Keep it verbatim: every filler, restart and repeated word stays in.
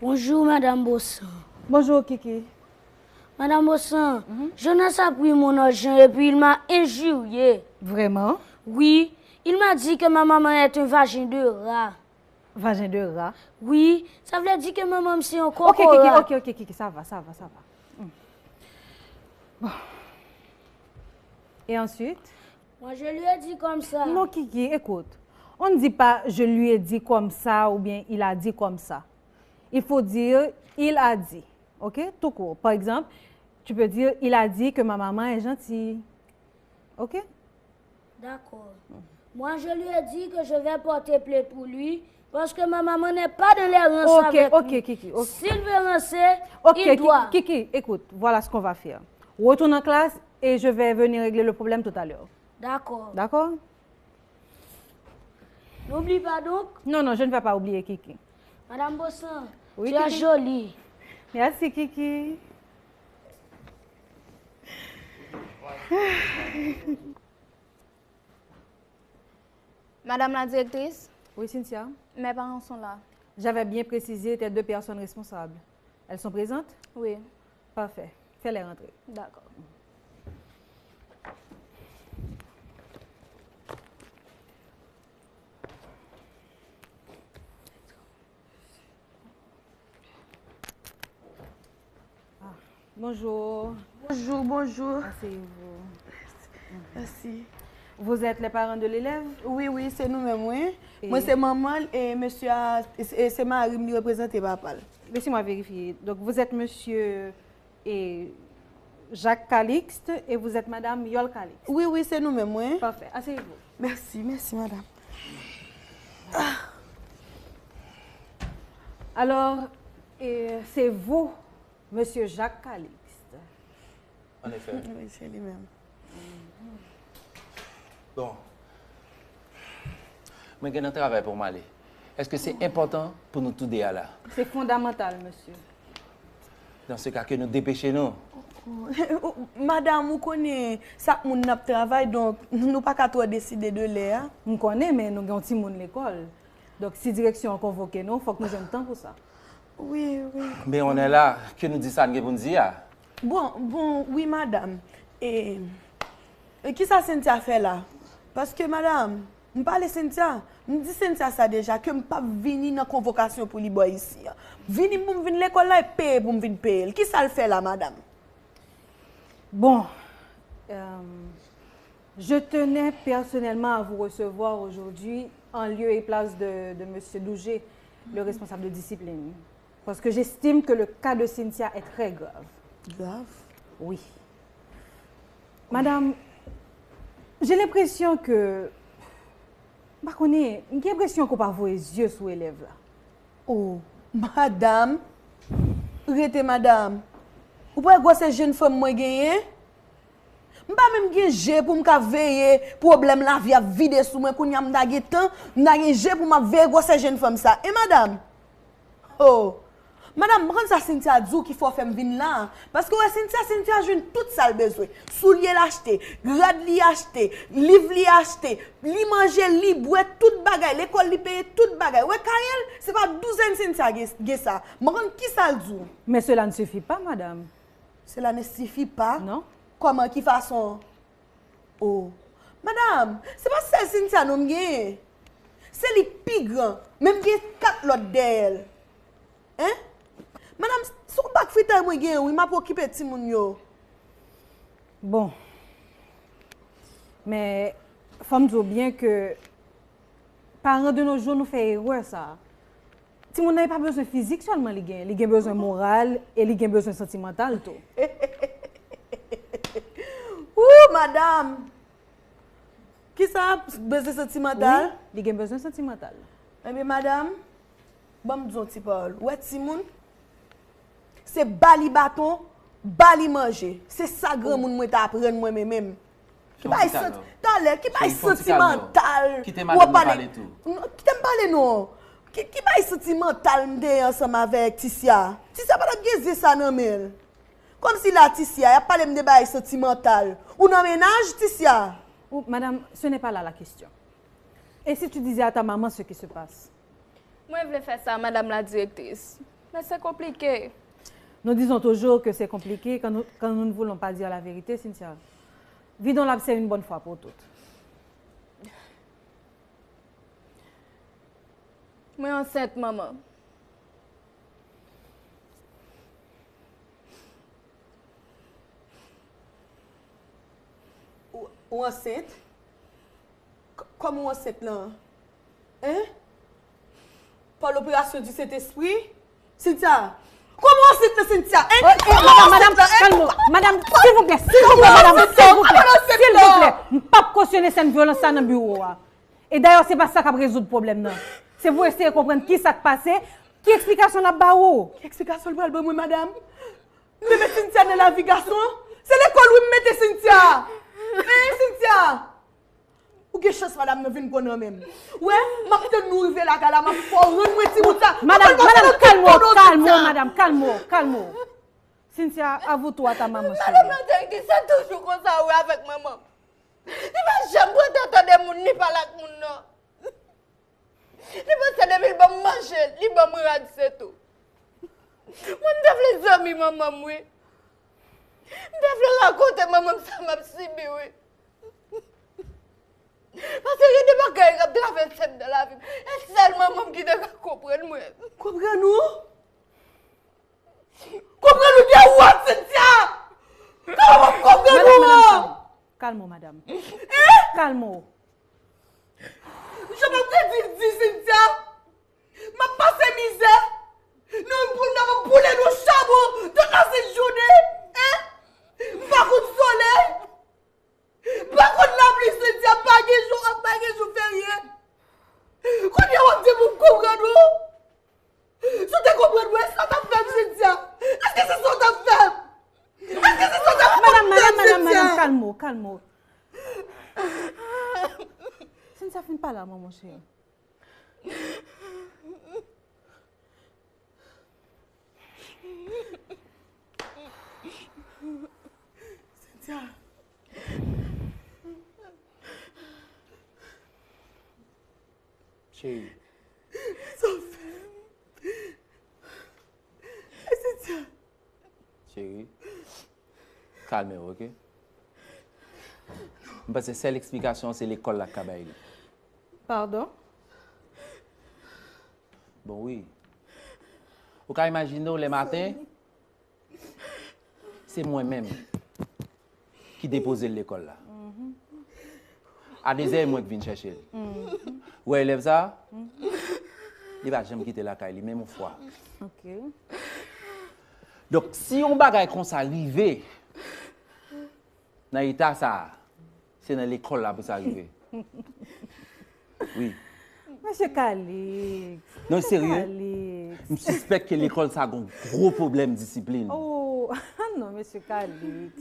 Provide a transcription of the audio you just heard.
Bonjour, Madame Bossan. Bonjour, Kiki. Madame Bossan, Jonas a pris mon argent et puis il m'a injurié. Vraiment? Oui, il m'a dit que ma maman est un vagin de rat. Vagin de rat? Oui, sa vle di ke manman m se yon kokorat. Ok, Kiki, ok, ok, Kiki, ça va, ça va, ça va. Hmm. Bon. Et ensuite? Moi, je lui ai dit comme ça. Non, Kiki, écoute. On ne dit pas je lui ai dit comme ça ou bien il a dit comme ça. Il faut dire il a dit. Ok? Tout court. Par exemple, tu peux dire il a dit que ma maman est gentille. Ok? D'accord. Moi, je lui ai dit que je vais porter plainte pour lui parce que ma maman n'est pas dans les rances avec lui. Ok, ok, Kiki, ok. S'il veut rancer, il doit. Ok, Kiki, écoute, voilà ce qu'on va faire. Retourne en classe et je vais venir régler le problème tout à l'heure. D'accord. D'accord? N'oublie pas donc. Non, non, je ne vais pas oublier, Kiki. Madame Bossan, tu es jolie. Merci, Kiki. Madame la directrice? Oui, Cynthia. Mes parents sont là. J'avais bien précisé tes deux personnes responsables. Elles sont présentes? Oui. Parfait. Fais-les rentrer. D'accord. Ah, bonjour. Bonjour, bonjour. Asseyez-vous. Merci. Vous êtes les parents de l'élève? Oui, oui, c'est nous-mêmes, oui. Moi, c'est maman et monsieur a, et c'est mari m, li reprezante papa l. Laissez-moi vérifier. Donc, vous êtes monsieur et Jacques Calixte et vous êtes Madame Yol Calixte. Oui, oui, c'est nous-mêmes, oui. Parfait. Asseyez-vous. Merci, merci, madame. Alors, et c'est vous, Monsieur Jacques Calixte. En effet. Oui, c'est lui-même. Bon. Mwen gen nan travay pou m ale. Èske se enpòtan pou nou toude a la? Se fondamantal, mesye. Dans ce cas, que nous dépêchons-nous. Madam, ou konnen, sak moun n ap travay, donk, nou pa ka twò deside de lè a. M konnen, men nou gen yon timoun lekòl. Donk, si direksyon an konvoke nou, fòk nou jwenn tan pou sa. Wi, wi. Men on est là, ke nou di sa n gen pou n di a. Bon, bon, wi, madam. E, e kisa Cynthia fè la? Paske, madam, m pale Cynthia, m di Cynthia sa deja, ke m p ap vini nan konvokasyon pou li bò isi a. Vini pou m vin lekòl la e peye pou m vin peye l. Kisa l fè la, madam? Bon, euh, je tenais personnellement à vous recevoir aujourd'hui en lieu et place de, de monsieur Dougé, le responsable de discipline. Parce que j'estime que le cas de Cynthia est très grave. Grave? Oui. Madame, j'ai l'impression que, m pa konnen, m gen enpresyon ke w pa voye zye sou elèv la. Oh, madam, rete madam. Ou pa wè gwosè jenn fanm mwen genyen? M pa menm gen je pou m ka veye pwoblèm lavi ap vide sou mwen, kounye a m ta gen tan, m ta gen je pou m ap veye gwosè jenn fanm sa. E madam? Oh! Madam, m konn sa Cynthia di w ki fè w fè m vin la a. Paske w wè Cynthia, Cynthia jwenn tout sa l bezwen. Soulye l achte, rad li achte, liv li achte, li manje, li bwè, tout bagay. Lekòl li peye, tout bagay. Ou wè kay l, se pa douzèn Cynthia gen, gen sa. M konn kisa l di w. Mais cela ne suffit pas, madame. Cela ne suffit pas? Non. Kòman, ki fason? Oh. Madam, se pa sèl Cynthia non m genyen. Se li k pi gran, men m gen kat lòt dèyè l. Hein? Madam, se yon bak fritay mwen genyen, wi, m ap okipe timoun yo. Bon. Men, fò m di w byen ke paran de nos jours, nou fè erè sa a. Timoun nan, li pa bezwen fizik sèlman li gen, li gen bezwen moral e li gen bezwen santimantal tou. Ooh, madam! Kisa bezwen santimantal? Wi, li gen bezwen santimantal. Ebyen, madam, ban m di w yon ti pawòl. Ou wè timoun, se ba li baton, ba li manje. Se sa granmoun mwen te aprann mwen menm. Ki bay santi-, talè, ki bay santimantal. Kite madanm nan pale tou. Non, kite m pale non. Ki, ki bay santimantal m te ye ansanm avèk Tisya? Tisya pa t ap gen zye sa nan men l. Kòmsi la Tisya, y ap pale m de bagay santimantal. Ou nan mennaj, Tisya? Ou, madame, ce n'est pas là la question. Et si tu disais à ta maman ce qui se passe? Mwen vle fè sa, madam la direktris. Mais c'est compliqué. Nous disons toujours que c'est compliqué quand nous, quand nous ne voulons pas dire la vérité, Cynthia. Vidons l'abcès une bonne fois pour toutes. Mwen ansent, manman. Ou, ou ansent? K- Kòman ou ansent lan? Hein? Pa loperasyon di Sentespri? Cynthia, kòman ou ansent lan, Cynthia? Hein? Kòman ou ansent lan, hein? Madam, madam, kalme w. Madam, silvouplè, silvouplè, madam, silvouplè, silvouplè. M p ap kosyone sèn vyolans sa nan biwo a. E dayè, se pa sa k ap rezoud pwoblèm nan. Se pou eseye konprann ki sa k pase, ki eksplikasyon l ap ba ou. Ki eksplikasyon l pral ban mwen, madam? M te met Cynthia nan lavi gason? Se lekòl wi m mete Cynthia. Hein, Cynthia? Ou gen chans madanm nan vin pran nan men m. Wè, m ap tann nou rive lakay la, m ap fè w rann mwen timoun sa. Madam, madam, kalme w, kalme w, madam, kalme w, kalme w. Cynthia, à vous trois, ta maman chérie. Madan Mathilde, se toujou konsa wi avèk manman m. Li pa janm pran tan tande moun ni pale ak moun non. Li panse depi l ban m manje, li ban m rad se tou. Mwen m te vle zanmi manman m wi. M te vle rakonte manman m sa m ap sibi wi. Paske gen de bagay k ap travèse m nan lavi m. E sèl manman m ki te ka konprann mwen. Konprann ou? Konprann ou gen wòt, Cynthia! Kòman w ap konprann ou? Madam, madam, kalm. Kalm w, madam. Kalm w. Jan m ap redi di, Cynthia, m ap pase mizè. Nou pou n ap boule nou chabon tout lasent jounen. Hein? M pa konn solèy. Pa konn lapli, Cynthia, pa gen jou, pa gen jou ferye. Kounye a w ap di pou m konprann ou? Si w te konprann mwen, sa w t ap fè m, Cynthia? Èske se sa w t ap fè m? Èske se sa w t ap fè m, Cynthia? Madam, madam, madam, madam, kalme w, kalme w. Cynthia fin pale a manman cheri. Cynthia. Cheri. Sa w fè m? Cynthia. Cheri, kalme w, oke? M panse sèl eksplikasyon an se lekòl la k ka bay li. Padon? Bon, wi. Ou ka imajine w lè maten, se mwen menm ki depoze l lekòl la. A dezè, e mwen k vin chèche l. Ou wè elèv sa a? Li pa janm kite lakay li, menm yon fwa. Ok. Donk, si yon bagay konsa rive nan eta sa a, se nan lekòl la pou sa rive. Wi. Mesye Calix. Non, serye? Calix. M sispèk ke lekòl sa gon gwo pwoblèm disiplin. Oh, non, mesye Calix.